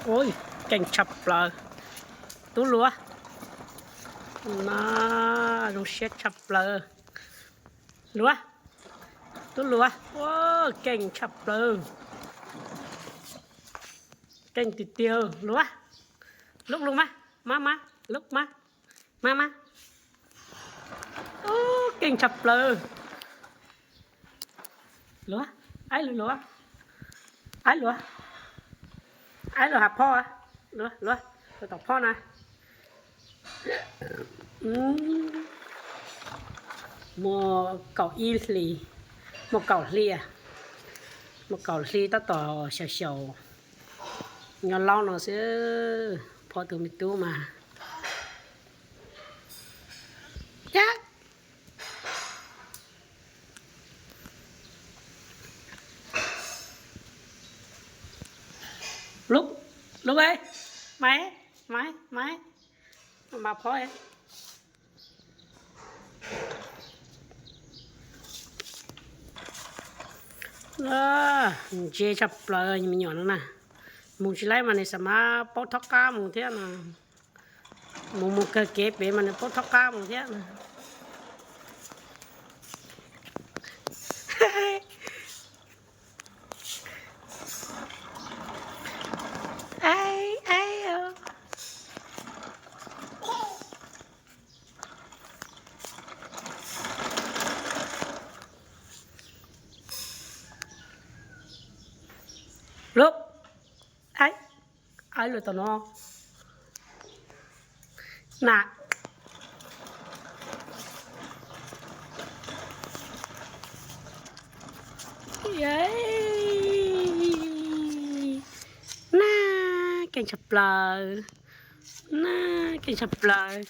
Ui, keej tshaj plaws. Tub luav. No, zoo siab tshaj plaws. Luav. Tub luav. Ua, keej tshaj plaws. Keej tiag tiag luav. Lub lub mas, mas mas, lub mas, mas mas. Ub, keej tshaj plaws. Luav, aib luav, luav. Aib luav, aib luav hav phob, luav, luav, luav tom phob na. Muaj kaum ib hlis, muaj kaum hli, muaj kaum hli tab tom xyaum xyaum nyob laub no xwb, phob tus me tub mas. Lub, lub, mas, mas, mas, mas phob. Ntse tshaj plaws me nyuam no na. Mus tsis laib mas nws xam mas paub thob qab mus thiab no. Mus mus kawg kev pem mas nws paub thob qab mus thiab no. Lub, aib, aib luav tom no. Na. Na, keej tshaj plaws. Na, keej tshaj plaws.